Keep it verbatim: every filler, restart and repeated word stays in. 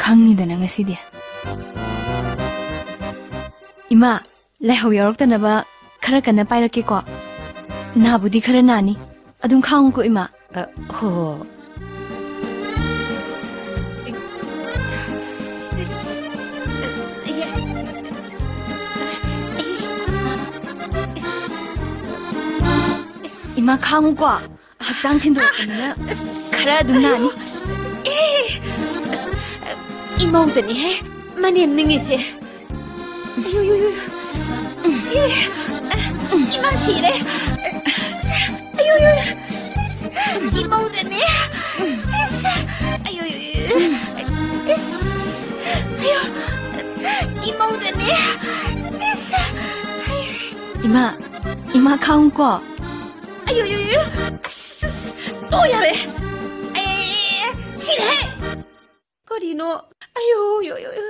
ꯐꯪꯅꯤꯗꯅ ꯉꯁꯤꯗꯤ꯫ ꯏꯃꯥ, ꯂꯥꯏꯍꯧ ꯌꯥꯎꯔꯛꯇꯅꯕ ꯈꯔ ꯀꯟꯅ ꯄꯥꯏꯔꯛꯀꯦꯀꯣ꯫ ꯅꯥꯕꯨꯗꯤ ꯈꯔ ꯅꯥꯅꯤ, ꯑꯗꯨꯝ ꯈꯥꯡꯉꯨꯀꯣ ꯏꯃꯥ꯫ ꯑ, ꯍꯣ, ꯍꯣ꯫ ꯏꯃꯥ, ꯈꯥꯡꯉꯨꯀꯣ꯫ ꯍꯛꯆꯥꯡ ꯊꯤꯟꯗꯣꯔꯛꯄꯅꯤꯅ ꯈꯔ ꯑꯗꯨꯝ ꯅꯥꯅꯤ꯫ ꯑꯦ, ꯑꯁ, ꯏꯃꯧꯗꯅꯤꯍꯦ ꯃꯅꯦꯝ ꯅꯤꯡꯉꯤꯁꯦ꯫ ꯑꯌꯨ, ꯌꯨ, ꯌꯨ꯫ ꯑꯦ, ꯏꯃꯥ ꯁꯤꯔꯦ꯫ ꯑꯌꯨ, ꯌꯨ, ꯌꯨ꯫ ꯏꯃꯧꯗꯅꯤ꯫ ꯑꯁ, ꯑꯌꯨ, ꯌꯨ, ꯌꯨ꯫ ꯑꯁ, ꯑꯌꯨ, ꯏꯃꯧꯗꯅꯤ꯫ ꯑꯁ, ꯏꯃꯥ, ꯏꯃꯥ ꯈꯥꯡꯉꯨꯀꯣ꯫ ꯑꯌꯨ, ꯌꯨ, ꯌꯨ꯫ ꯑꯁ, ꯑꯁ, ꯇꯣ ꯌꯥꯔꯦ꯫ ꯑꯦ, ꯁꯤꯔꯦ꯫ ꯀꯔꯤꯅꯣ? ꯑꯌꯨ, ꯌꯨ, ꯌꯨ, ꯌꯨ꯫